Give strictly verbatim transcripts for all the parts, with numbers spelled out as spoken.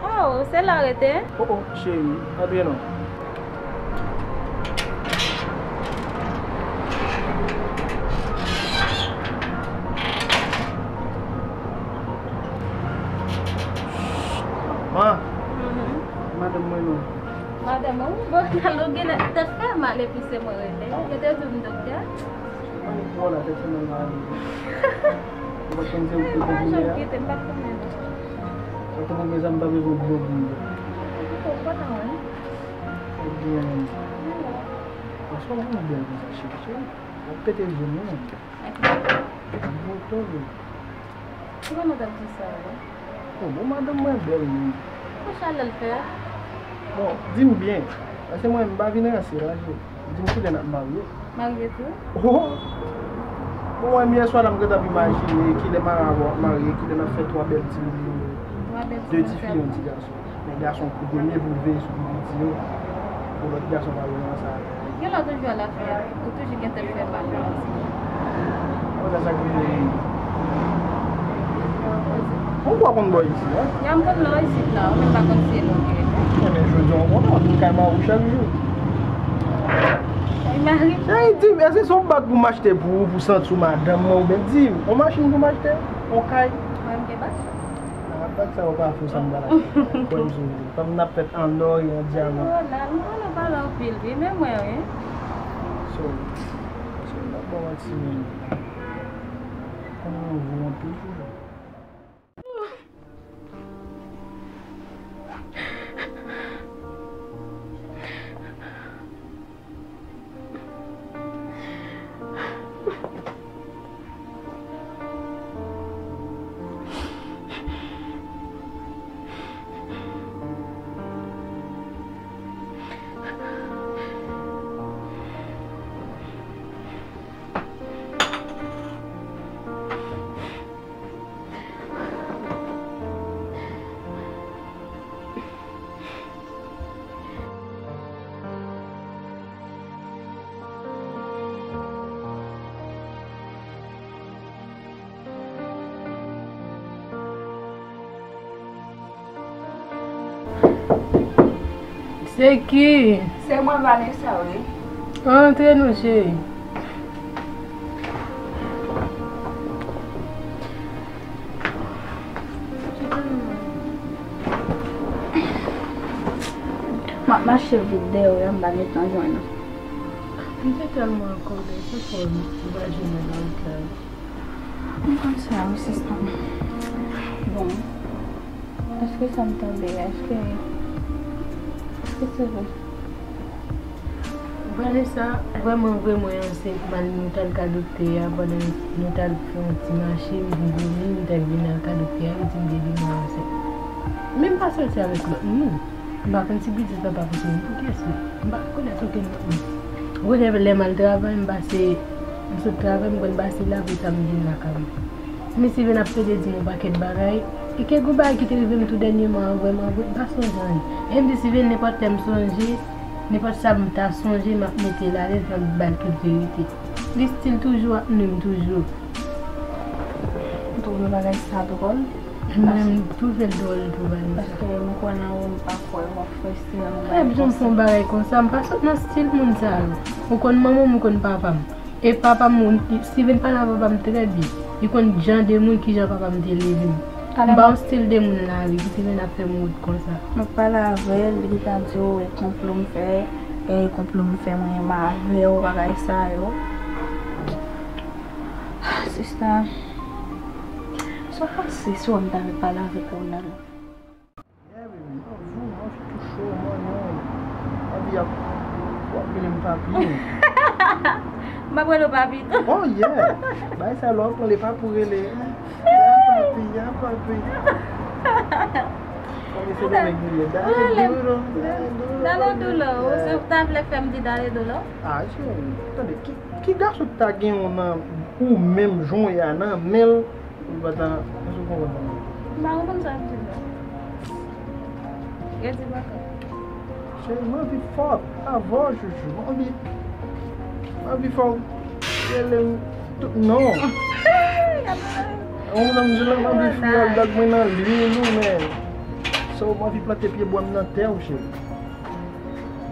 Aw, se la w rete? Oh, oh, cheri, antre non. Ma, madanm mwen non. Madanm ou? Bon, nan login tèt fè mal epi se mwen rete. Yo te di m doktè. Mwen li pran la tèt fè mal. Ou pa konn se ou ki te konn mwen a? Ou te konn mezanmi pa bezwen gwo moun. Ou konprann mwen? Ebyen, paske w pa konn bèl konsa, cheri, cheri. W ap pete je m wi. Ak moto wi. Ki manman t ap di sa wi? Bon, bon, madanm mwen bèl wi. Pou chalè l fè a? Bon, di m byen. Paske mwen, m pa vin ranse la, cheri. Di m kilè n ap marye. Marye tou? Oh! Bon, mwen, yè swa la, m gentan ap imajine kilè mari a w ap marye, kilè n ap fè twa bèl timoun yo. Twa bèl timoun. De tifi, yon ti gason. Men gason pou premye pou l veye sou pi piti yo, pou lòt gason pa vin nan sa. Gen lè w toujou al afè, ou toujou gen tèt fè mal. Konsa sa k rive. Ou pa konn bò isit, non? Ya m konn lò isit la, ou menm pa konn si e lò ke. Ebyen, jodi a, ou kontan, ou kay mari w chak jou. Kay mari? Cheri, di m, èske se yon bag pou m achte pou ou, pou santi w madanm mwen, oubyen di m, yon machin pou m achte, yon kay? Mwen, m gen bag? Ah, bag sa yo pa fou, sa m pa la. Kwè m sou li. Fanm n ap fèt an nò e an dyaman. Oh la, m konnen w pale anpil wi, men mwen wi. So, so, m ap ba w manti, men. Konnen w vou anpil toujou. Se ki? Se mwen, Vanessa, wi. Antre non, cheri. M ap mache vit dèyè w, anba mitan jwenn ou. M te tèlman an kòlè, se fò m pa jwenn nan wout la. M konn sa wi, sista m. Bon, èske sa m tande a, èske, èske se vre? Vanessa, vrèman vre, mwen ansent, m al, nou t al ka doktè a, pandan nou t al fè yon ti mache, m vin vini, m t al vin al ka doktè a, yo di m gen de mwa ansent. Men m pa sòti avèk lòt moun. M pa konn si pitit la pa pote m pou kès li. M pa rekonèt okenn lòt moun. Ou konnen lè m al travay, m pase, m sot travay, m konn pase la, apre sa m vin lakay mwen. Misye vin ap plede di m yon pakèt bagay. E ke gon bagay ki te rive m tou dènyèman an, vrèman vre, m pa sonje anyen. E m di si vin nenpòt lè m sonje, nenpòt sa m ta sonje, m ap mete l alèz, m ap ba l tout verite. Li still toujou ap nwi m toujou. Ou twouve bagay sa dwòl? Mwen menm, m twouve l dwòl tou, Vanessa. Paske m kwè nan ou, m pa kwè w ap fè stil yon bagay konsa. Frè m, jan m fè yon bagay konsa, m pa sot nan stil moun sa yo. Ou konn manman m, ou konn papa m. E papa m, ou, Steven pale a papa m trè byen. Li konn jan de moun, kijan papa m te leve m. M pa yon stil de moun lari ki te vin ap fè m wont konsa. M ap pale avè l, li gentan di w e konplo m fè, e konplo m fè mwen menm avè w, bagay sa yo. Sista, sa w panse si w wè m ta vle pale avèk ou nan? Yeah, baby, m anvi w, m anvi touche w, m anvi w, m anvi ap, w ap rele m papi. M ap rele w papi tou. Oh, yeah. Bagay sa, lè w ap pale, pa pou rele. Yeah, papi, yeah, papi. Kòm se Dominique li ye. Dale duro, dale duro. Dale duro. Ou ta vle fè m di dale duro? Ah, cheri, tande, ki, ki gason ki ta gen yon nan ou menm jan w ye a nan men l, ou pa ta, èske w konprann sa m di w la? Redi baka. Cheri, m anvi fò avè w, chouchou. M anvi, m anvi fè w rele m tout non. Mwen menm, je nan anvi fouye al dag mwen nan lwil ou, men. So, mwen anvi plante pye bwa m nan tè w, cheri.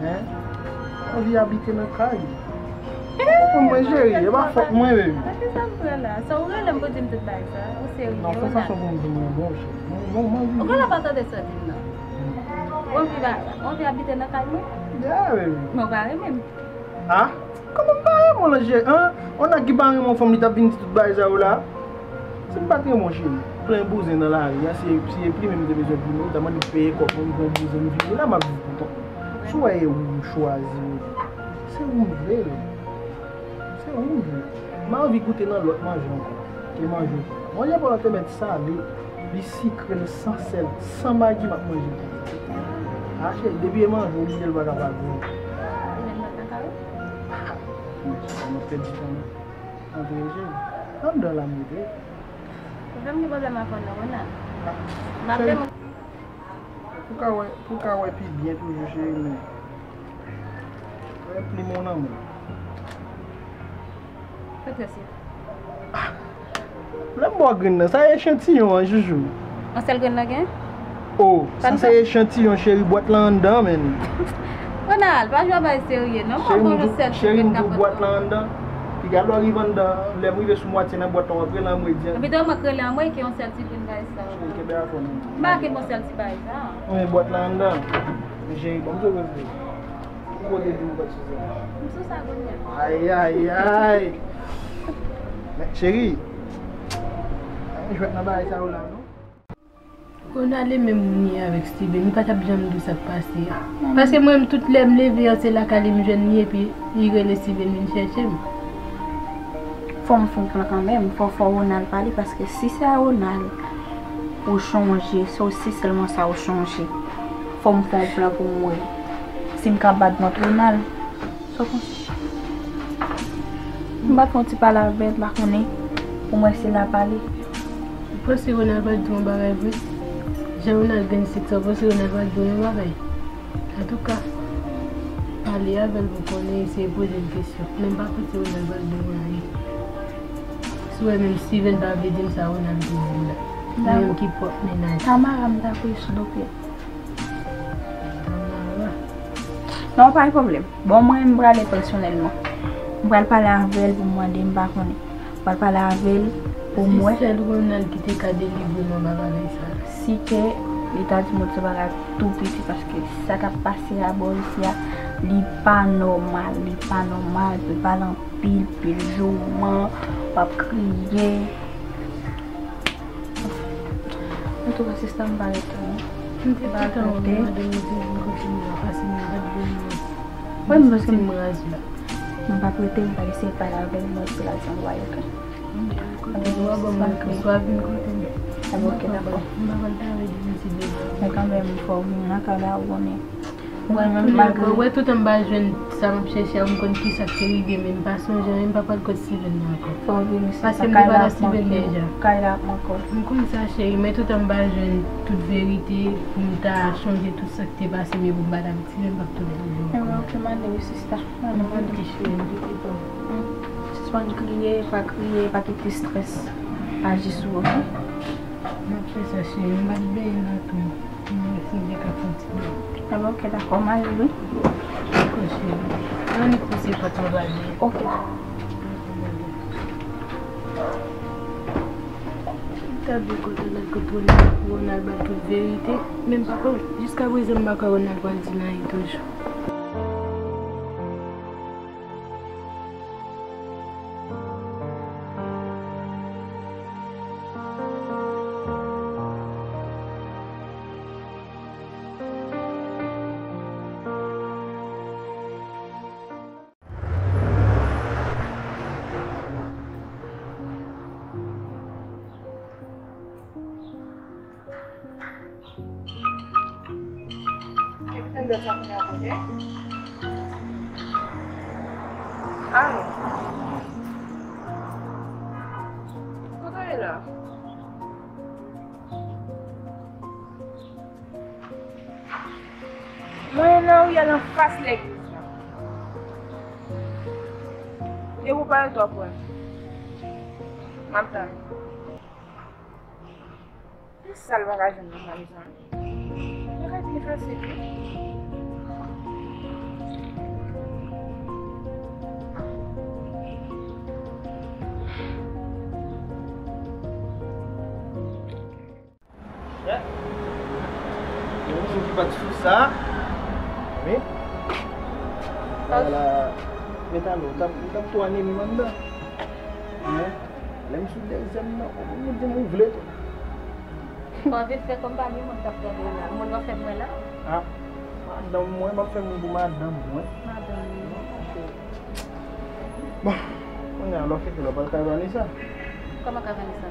Hein? Mwen anvi abite nan kay. Ou konprann mwen, cheri, e pa fòt mwen, baby. Nan ki sa m pran la? Sa ou rele m pou di m tout bagay sa? Ou serye, Ronald? Non, se fason pou m di mwen bon, cheri. Mwen, mwen, mwen anvi. Ou genlè pa tande sa w di m nan. Ou anvi ba-, ou anvi abite nan kay mwen? Yeah, baby. Men ou pa renmen m. Ah? Kòman m pa renmen w lan, cheri? Hein? On nèg ki pa renmen yon fanm, li t ap vin di tout bagay sa yo la? Si m pa t renmen w, cheri, plen bouzen nan lari a, si, si e plimen m te bezwen plimen, ou ta mande m peye kòb pou m pran bouzen m vini la, m ap viv pou kont. Si w wè e ou m chwazi, se ou m vle, wi. Se ou m vle. M anvi goute nan lòt manje ankò ke manje w fè. Manje pa w la te mèt sale, li sikre, l san sèl, san magi, m ap manje l konsa. Ah, cheri, depi e manje w, ou bliye l pa ka pa gou. Ou menm nan kaka wi? Ah, mèsi, m ap pèdi tan nan. Antre, cheri. Anndan la m rete. Ou fè m gen pwoblèm avè w non, Ronald. M ap demontre. Pou ka wè, pou ka wè pi byen toujou, cheri, men. Wè plim ou nan men. Fè trè sye. Lè m ba w grenn nan, sa e echantiyon an, joujou. Yon sèl grenn nan gen? Oh, sa se echantiyon, cheri, bwat lan anndan, men. Ronald, pa jwe bay serye, non. Cheri, m di w, cheri, m di w bwat lan anndan. Piga lè w rive anndan, lè m rive sou mwatye nan bwat lan, w ap rele an mwen di. Epi dèyè mwen k rele an mwen, ke yon sèl ti grenn bagay sa. Cheri, kenbe afè w non. M pa kenbe yon sèl ti bagay sa. Wi, bwat lan anndan. Men cheri, ban m sou koze. Ou kote di m bwat sou sa? M sou sa kounye a. Ay, ay, ay. Men, cheri, pa gen jwèt nan bagay sa yo la, non. Ronald e menm moun li avèk Steven, li pa t ap janm di w sa k pase a. Paske mwen menm, tout lè m leve an, se lakay li m jwenn li, epi li rele Steven vin chèche m. Fò m fè yon plan kanmenm, fò, fò Ronald pale, paske si se a Ronald ou chonje, se ou, se sèlman sa ou chonje. Fò m fè yon plan pou m wè si m ka bat kont Ronald. Sa w panse? M pa t fè yon ti pale avè l, m pa konnen. Pou m wè si l ap pale. Ou panse Ronald pral di w yon bagay vre? Jan Ronald grenn sik sa, ou panse Ronald pral di w yon bagay? Antouka, pale avè l pou konnen, eseye poze l kesyon. Men m pa panse Ronald pral di w anyen. Si w wè menm Steven pa vle di m sa Ronald te di m la. Li menm ki pwòp mennaj. Tamara, m ta kouye sou do pye. Non, pa gen pwoblèm. Bon, mwen, m prale pèsonèlman. M pral pale avè l pou m mande, m pa konnen. M pral pale avè l pou m wè. Se sèl Ronald ki te ka delivre m anba bagay sa. Si ke li ta di m yon ti bagay tou piti, paske sa k ap pase a bò isi a, li pa nòmal, li pa nòmal, pou l pale anpil, pil jouman, w ap kriye. Antouka, sista, m pa ret non. M te kontan wè w, madanm, ou te vin kote m la, paske m pa t vin non. Wi, m santi m raz la. M p ap rete, m pral eseye pale avè l, mwen pou l al jwenn w, oke? Oke, ou a ban m oke, swa vin kote m. Ebyen, oke, dakò. M pa pral pale de misye devan. Men kanmenm, fò w vin nan kay la, ou konnen. Mwen menm, malgre. Ou wè, toutan m pa jwenn sa m ap chèche a, m konn kisa k te rive, men m pa sonje anyen, m pa pral kot Steven nan ankò. Fò w vini, sista, kay la ap manke w. Kay la ap manke w. M konn sa, cheri, men toutan m pa jwenn tout verite pou m ta chonje tout sa k te pase, men pou m pa t avèk Steven, m p ap tounen toujou ankò. Ebyen, oke, m ale wi, sista. M ale, m ale. Oke, cheri, m kite pa w. Sispann kriye, pa kriye, pa kite estrès aji sou ou, oke? M ap fè sa, cheri, m pa t benyen la tou. Mwen, si m te ka fè yon ti byen. Ebyen, oke, dakò, m ale wi. Dakò, cheri. Annik pouse pòt mwen pral dèyè. Oke. M ta dwe kote Ronald, kote Ronald, Ronald ba l tout verite. Men m pa konn, jiskaprezan m pa kwè Ronald pral di l anyen toujou. Kapitèn dòt sa kounye a kote? Alo. Kote w ye la? Mwen nan ri a l anfas legliz la. Depi w parèt w ap wè m. M ap tann ou. Sa l pa ka jwenn nan la, mezanmi. Bagay byen fasil wi. Yon jou ki pa t sou sa. Wi. Ala, Metalo, ou t ap, ou t ap tou anime m anndan. Lè m sou dezyèm nan, ou di m ou vle tou. Ou anvi fè kòm pa gen moun k ap tande w la. Moun nan fè mwen la. Ah, madanm mwen, m ap fè moun pou madanm mwen. Madanm mwen. Bon, kounye a, lè w fè ke lè w pral kay Vanessa. Kòman kay Vanessa?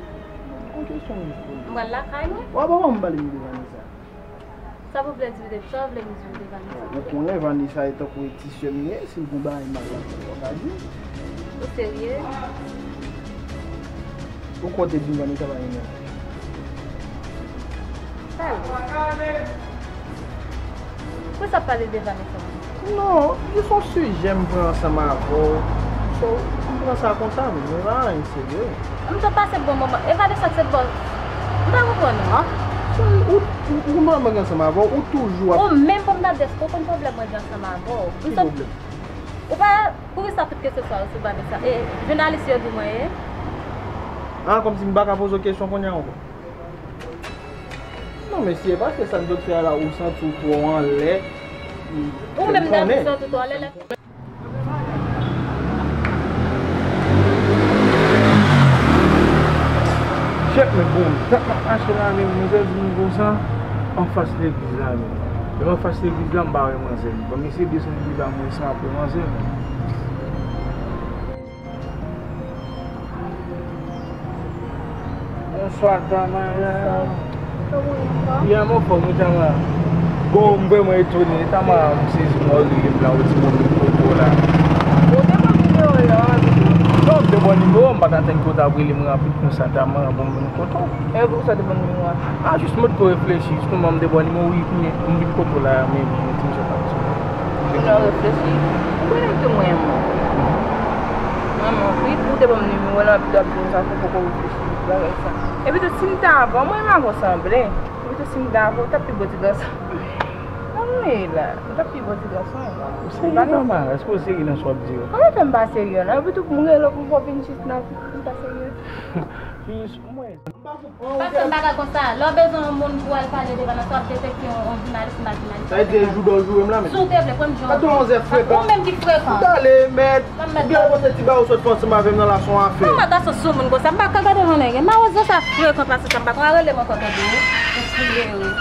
Yon kesyon m jis poze. M pral lakay mwen? W ap ban m pale m de Vanessa. Sa pou vle di de, sa w vle m di de Vanessa? Ou konnen Vanessa e tankou e ti sè m ye, si l gon bagay mal la, w ka di. Ou serye? Ou konte di m Vanessa pa renmen w? Pale. Poukisa w ap pale de Vanessa? Non, jis yon sijè m pran ansanm avè w. So, m pran sa konsa, men, men pa anyen serye. M t ap pase bon moman. E Vanessa se bò. M pa konprann ou. Ah, cheri, ou, ou, ou konprann mwen ansanm avè w, ou toujou ap. Ou menm pou m ta di èske w konn pwoblèm mwen gen ansanm avè w? Ki pwoblèm? Ou pa, poukisa tout keseswa yo sou Vanessa? E jounalis yo di mwen, e? Ah, kòmsi m pa ka poze w kesyon kounye a ankò. Non, mesye, paske sa n sot fè a la, ou santi w twò anlè. Ou menm nan santi w twò anlè lè. Chèf, men bon, sa k ap mache la menm, manzè di m konsa, anfas legliz la menm. Lè m anfas legliz la, m pa wè manzè. Bon, mesye desann legliz la, mwen san apre manzè. Bonswa, Tamara. Kòman w ye? Byen, m anfòm, wi, Tamara. Bon, m vrèman etone, Tamara, m sezi, m wè w rele m la, ou di m w vin kote w la. Ou te ban m nimewo w la, wi. Non, m te ban w nimewo, m pa t atann ke w t ap rele m rapid konsa, Tamara, pou m vin kote w. E poukisa w te ban m nimewo a? A, jis mwen t ko reflechi, jis kouman m te ban w nimewo, wi, m vin kote w la, men, men, ti mesye pa di. Kounye a w reflechi. Ou konnen ke mwen renmen w. Mwen renmen w, wi, pou w te ban m nimewo w la, epi w ap di m sa, fò w poko reflechi, bagay sa. Epi tou, si m te avè w, mwen renmen avè w sanble. Epi tou, si m te avè w, w t ap pi bon ti gason. Anmwey la, w t ap pi bon ti gason. Ou serye, Tamara? Èske w serye nan sa w ap di yo? Kòman fè m pa serye la? Epi tou, pou m rele w pou m fè w vin jis la, pou m pa serye? Jis, mwen. Paske m pa ka konsa. Lè w bezwen yon moun pou w al pale de Vanessa, w ap detekte yon, yon jounalis, m pa jounalis. Sa vle di, e joudòl joure m la menm. Si w te vle, pran m jan. Gade yon manzè frekan. Ou menm ki frekan. Fout ale, mèt. Oubyen ou panse ti bagay ou sot fè ansanm avè m nan la se yon afè. Kòman gason sou moun konsa? M pa ka gade yon nèg. Mawozo sa frekan pase sa, m pa ka rele m ankò tande ou. Ou kriye ou.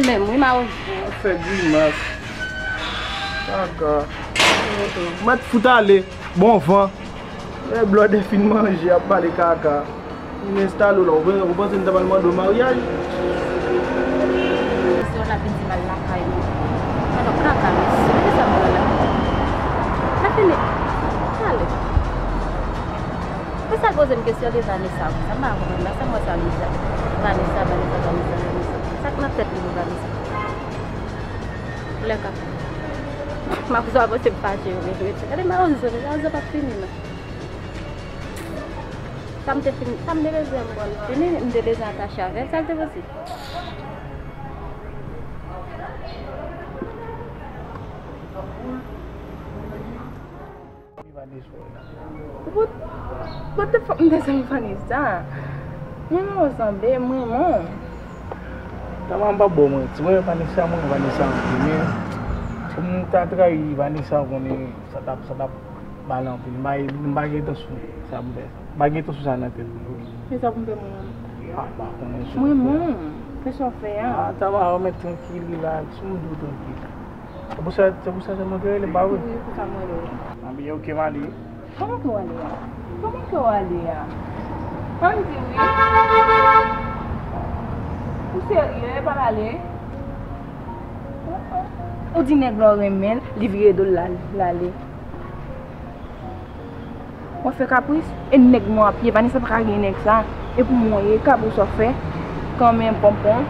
Menm, wi, mawozo. Ou fè grimas. Kaka. Mèt fout ale. Bon van. Lè blòdè fin manje, ap pale kaka. Vin enstale w la, ou, ou panse m ta pral mande w maryaj? Se w la vin di m al lakay mwen. Alò, kaka, mesye, poukisa m pral la? Sa fini. Pale. Poukisa l poze m kesyon de Vanessa konsa? M pa konprann, nan sa m wè sa Luisa. Vanessa, Vanessa, Vanessa, Vanessa. Sa k nan tèt li pou Vanessa? Lè kaka. M ap sa panse m fache, yo, yo, yo. Gade mawozo, mawozo p ap fini, non. Sa m te fin, sa m te bezwen m konn fini, m te bezwen atache avè l, sa l te posib. What, what the fuck, m te sanble Vanessa? Mwen renmen w sanble, mwen renmen w. Tama m p ap ba w manti, mwen renmen Vanessa, mwen renmen Vanessa anpil, men pou m ta trayi Vanessa, konnen sa t ap, sa t ap Pale anpil. M pa, m pa gen tan sou sa pou m fè. M pa gen tan sou sa nan tèt mwen. Men sa pou m fè mwen menm? Ah, m pa konnen sou. Mwen menm, fè sa w fè a. Ah, Tamara, mèt trankil, rilaks. Sou m di w trankil. Se pou sa, se pou sa sèlman ke rele m, pa vre? Wi, pou sa m rele w. Ah, byen, ok, m ale. Kòman ke w ale a? Kòman ke w ale a? Ann di wi. Ou serye, pa pale? Ou di nèg la w renmen l, li vire do l, l al, l ale. Mwen fè kapris, e nèg mwen ap ye, Vanessa pa ka gen nèg sa. E pou mwen ye, kapris w ap fè, kanmenm ponpon.